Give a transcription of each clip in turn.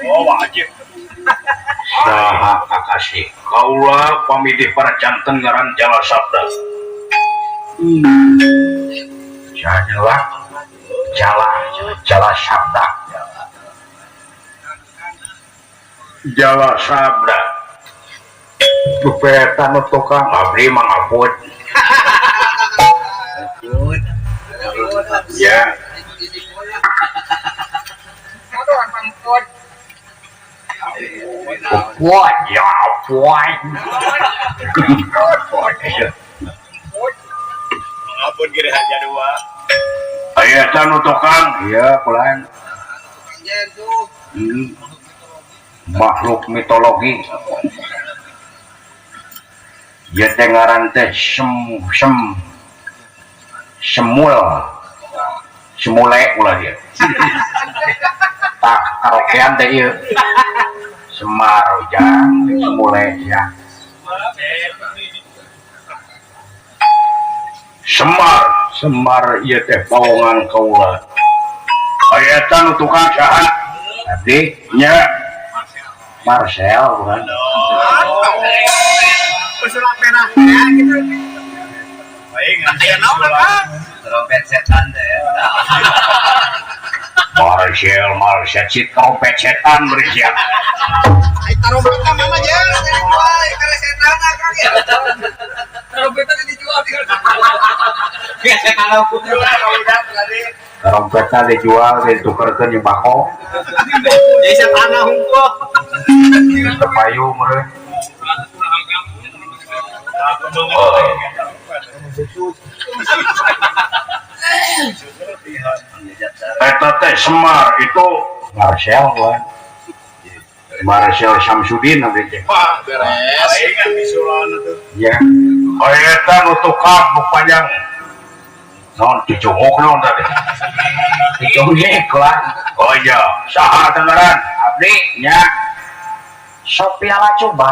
Oh, wajib. Saha kakasih kaula pamidih para janten ngaran Jala Sabda. Jala Jala Jala Sabda. Jala Sabda. Bepetan nu tukang abdi mah ngaput. Ya. What ya what? Mengapun kira aja dua. Aya nu tukang, iya pulang. Makhluk mitologi. Ya teh ngaran teh sem sem semul. Semule ulah dia. Tak karaokean teh ieu. Semar ujang semule ya. Semar, Semar ieu teh pawongan kaula. Aya eta nu tukang saha? Abdi nya Marcel bukan. Pesulap merah ya gitu. Baik, nanti Trompet setan deh. Marcel, Marcel, si trompet setan berisian. Ai trompetna mana je? Dijual karena setan kan ya. Trompetnya dijual. Ya setan aku udah tadi. Trompetna dijual ditukerkeun jeung bako. Jadi setan hungkul. Tepayu meureun. Eta teh Semar itu Marcel bukan. Marcel Samsudin abdi teh. Wah, beres. Baik kan visualna tuh. Ya. Eta nu tukang nu panjang. Non dicunguk non tadi. Dicunguk lah. Oh iya, saha teh ngaran? Abdi nya. Sophia Latjuba.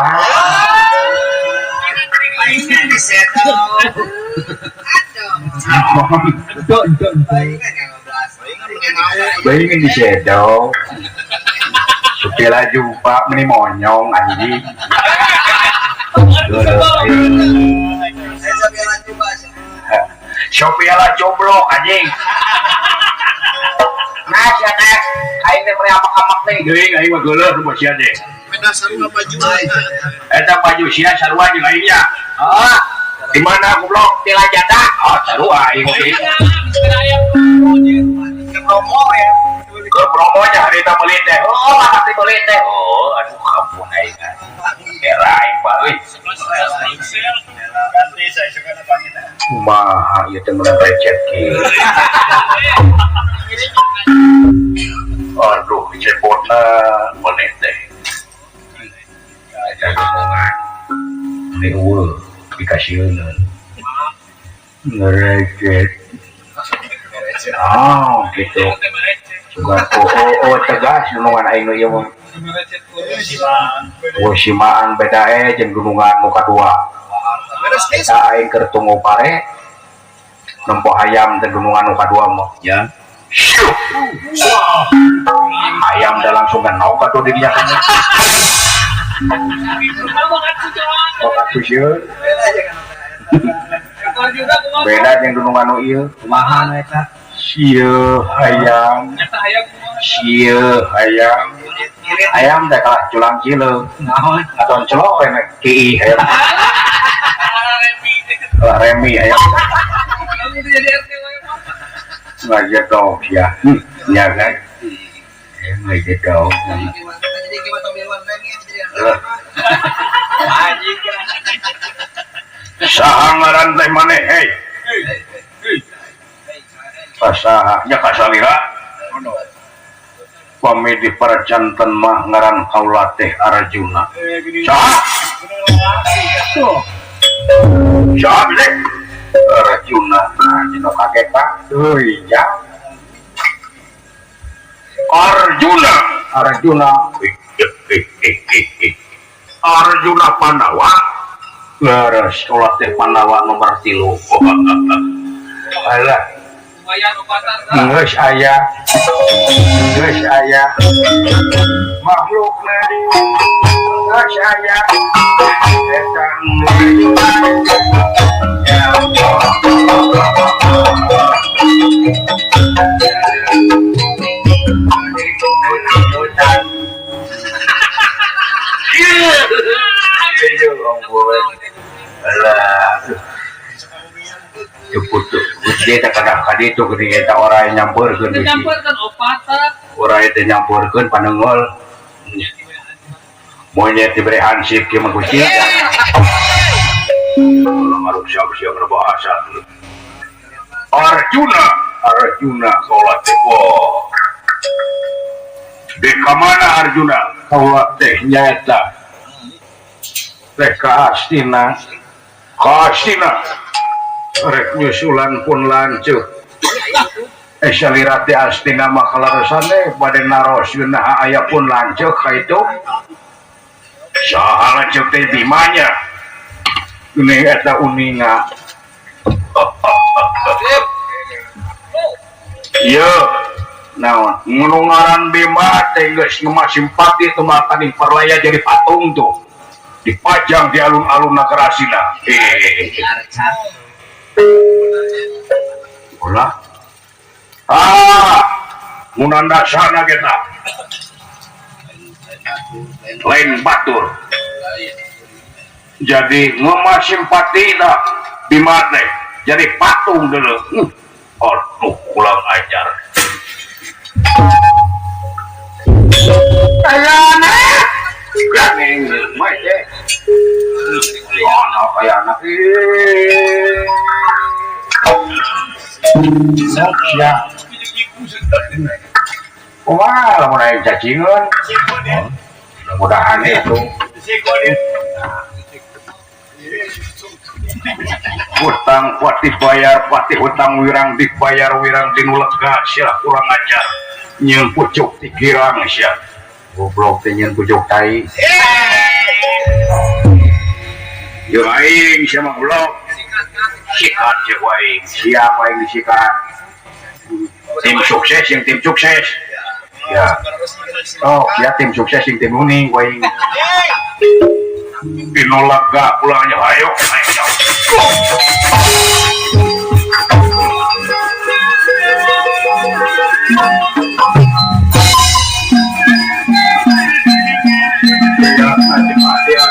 Bayangin di shadow. Sophia Latjuba meni monyong anjing. Sophia Latjuba anjing. Nah, sia teh aing teh mere amak-amak teh geuing aing mah geuleuh nu sia teh. Beda sarua baju. Eta baju sia sarua jeung aing nya. Oh, di mana goblok? Di Lajada. Oh, sarua aing oge. Ke promo ya. Ke promonya hari eta meuli teh. Oh, mah meuli teh. Oh, aduh ampun aing. Era aing mah euy. Ganti saya suka napangin. Kumaha ieu teh meunang recet kieu. Aduh, cepotna maneh teh. Eta ngomongan. Meni eueuh dikasieun. Ngerecet. Oh, gitu. Sugan oh tegas gunungan aing nu ieu mah. Oh, simaan beda jeung gunungan nu kadua. Eta aing keur tunggu pare nempo ayam teh gunungan nu kadua mah. Ya. Ayam dah langsung genok atuh di dinya kan. Beda jeung gunungan nu ieu. Kumaha nu eta? Sieu hayam. Sieu hayam. Ayam teh kalah culang cileung. Naon? Ngatoncelok we mek kiih hayam. Kalah remi ayam. Ngajedog ya. Nya kan. Ngajedog. Saha ngaran teh maneh hei? Saha nya kasalira? Pamidi para janten mah ngaran kaula teh Arjuna. Saha? Saha teh? Arjuna. Nah, dinu kaget Pak. Euy ya. Arjuna, Arjuna. Arjuna Pandawa. Leres kaula teh Pandawa nomor 3. Alah. Geus aya. Geus aya. Makhlukna geus aya. Eta itu ketika orang nyamperkeun orang itu nyamperkeun panengol monyet diberi hansip kieu mah kucing ngaruk siap berbahasa Arjuna Arjuna kaula teh di kamana Arjuna kaula teh nyaeta teh ka Astina ka Astina rek nyusulan pun lanceuk salira teh Astina mah kalaresane bade naros naha aya pun lanceuk ka itu saha lanceuk teh Bimanya ini eta uninga ieu naon nu ngaran Bima teh geus ngemas simpati teu makaning parlaya jadi patung tuh dipajang di alun-alun Nagara Astina. Ulah ah munanda sana kita lain batur jadi ngemas simpati dah Bima teh jadi patung dulu. Aduh kurang ajar ayana gandeng mah teh kayak anak ya. Wah, lamun aya cacingan. Mudah-mudahan itu. Hutang pati bayar, pati hutang wirang dibayar wirang dinu lega sia kurang ajar. Nyeun pucuk dikirang sia. Goblok teh nyeun pucuk tai. Yo aing sia mah goblok. Sikat cek wae, siapa yang disikat? Tim sukses yang tim sukses. Ya. Oh, ya tim sukses yang tim uning wae. Dinolak gak pulangnya ayo, ayo. Ya, hati-hati.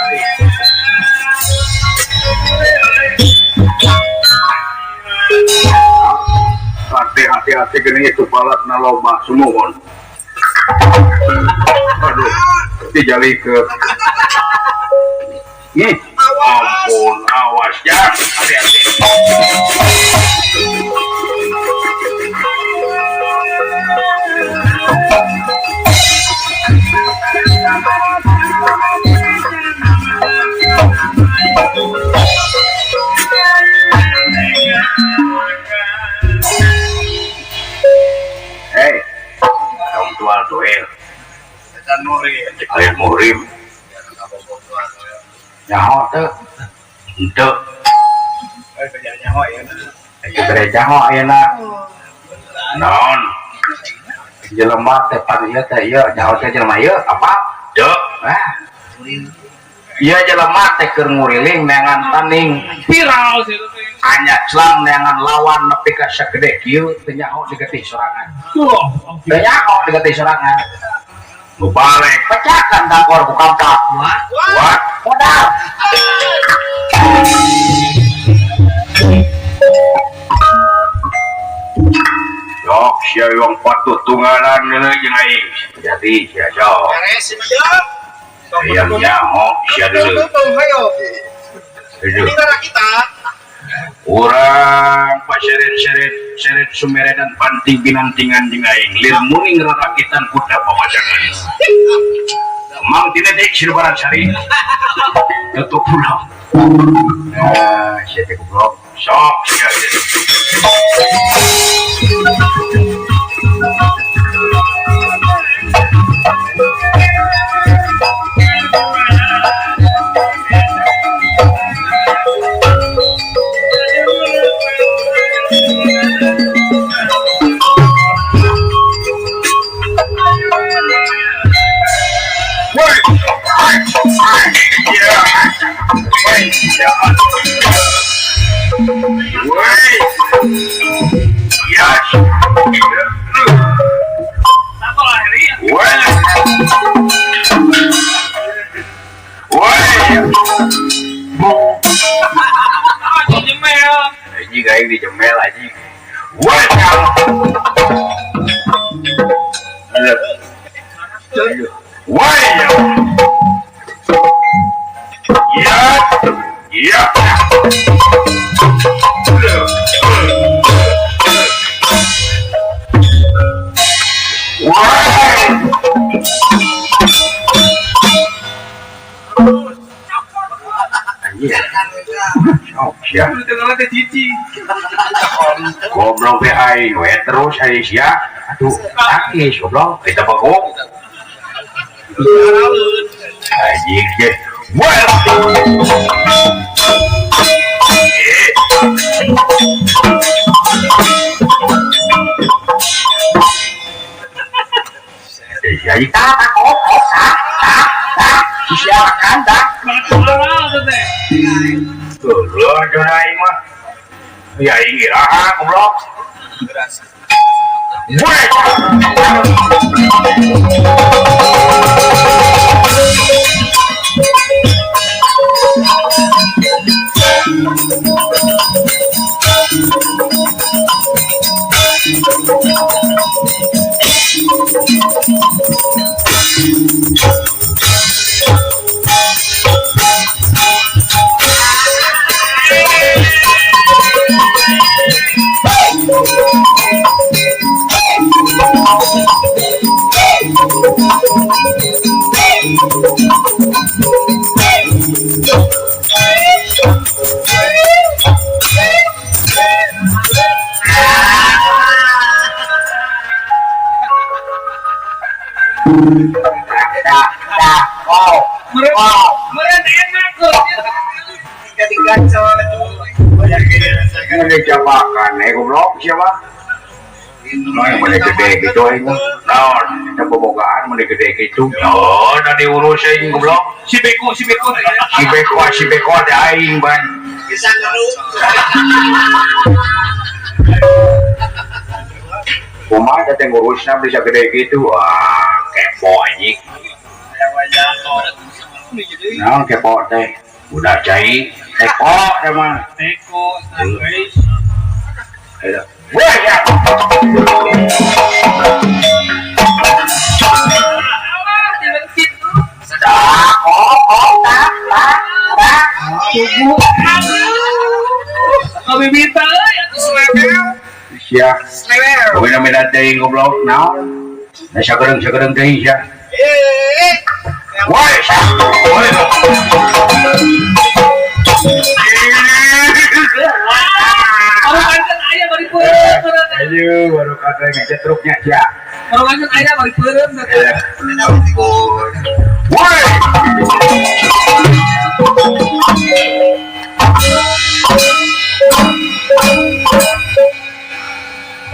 Hati-hati gini itu balas naloba sumuhun. Aduh, dijali ke. Ampun, awas ya, hati-hati. Hei, dong tual doel. Ayo muhrim. Nyaho teu. Henteu. Nyaho ayeuna. Ayeuna. Naon? Jelema teh pan ieu teh ieu nyaho teh jelema ieu apa? Teu. Ah. Ieu jelema teh keur nguriling neangan taning viral sih teh. Anya celang neangan lawan nepi ka sagede kieu teu nyaho digetih sorangan. Teu nyaho digetih sorangan. Nu balik pecahkan dangkor ku kampak. Wah, modal. Yok, sia wong patut tunggalan deui jeung aing. Jadi sia sok. Beres si Majang. Yang nyaho sia deui. Ini kita. Urang paseret-seret seret sumeredan panting binantingan jeung aing. Lir muning rarakitan kuda pamajangan. Mang tina deui Sirbaran Sari. Tutup pulang. Nah, sia teh goblok. Sok sia teh. Woi, ya. Woi. Ya. Woi. Woi. Dijemel. Anjing aing dijemel anjing. Woi. Woi. Ya. Ya. Goblok teh aing we terus aing sia atuh sakit goblok kita bagong anjing ge wah jadi tak kok tak tak tak silakan tak goblok aing mah ya aing iraha goblok. Woi. Goblok siapa? Mana gede gitu aing. Naon, eta bobogaan mana gede gitu. Oh, da diurus aing goblok. Si Beko, si Beko. Si Beko, si Beko da aing ban. Bisa ngeru. Kumaha teh ngurusna bisa gede gitu. Wah, kepo anjing. Naon kepo teh? Udah cai, teko teh mah. Teko, guys. Wah ya. Sia. Kawin na teuing goblok naon? Na sagereung-sagereung teuing sia. Woi. Woi. Ayo, baru kata ngecetruknya sia. Baru kan aya bari peureum. Woi.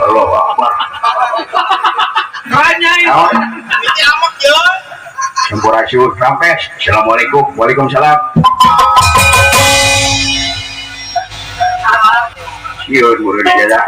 Allah Akbar. Ranyai. Ini amak yo. Sampurasun rampes. Assalamualaikum. Waalaikumsalam. Sieun meureun jada.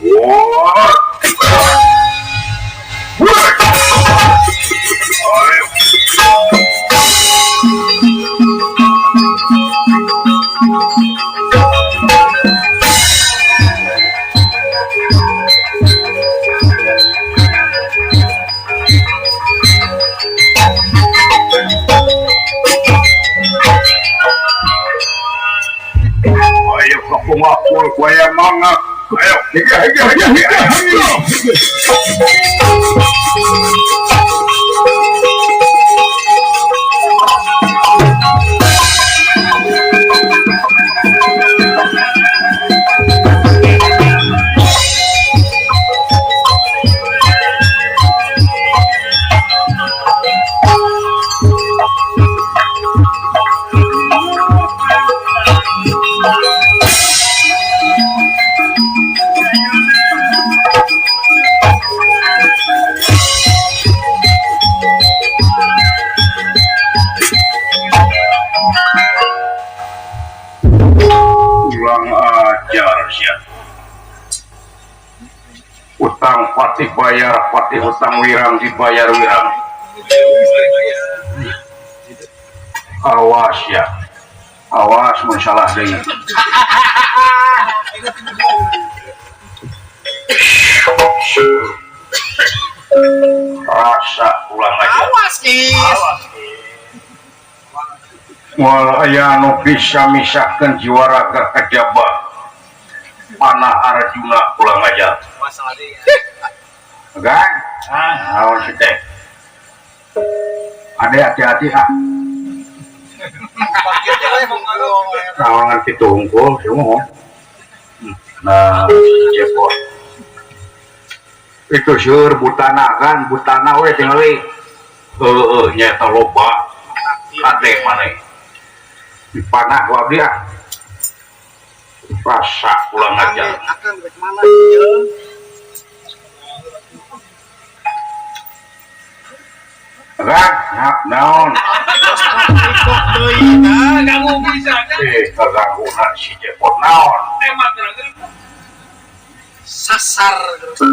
Whoa! Waya mangga. Ayo, higa higa higa higa. Kurang ajar sia. Utang patih bayar, patih utang wirang dibayar wirang. Awas ya. Awas mun salah deui. Rasa ulang aja. Awas, Kis. Moal aya nu bisa misahkeun jiwa raga kajaba panah Arjuna ulang aja. Gang, naon sih teh? Ade hati-hati ah. Naon kitu hungkul semua. Nah, cepot. Itu seur butana kan, butana we tingali. Heueuh nya eta loba. Kade maneh. Dipanah ku abdi ah. Rasa ulang aja. Akang rek mana ieu? Gang, naon? Kok deui tah? Ganggu bisa kan? Kaganggu si cepot naon? Tema terang. Sasar terus.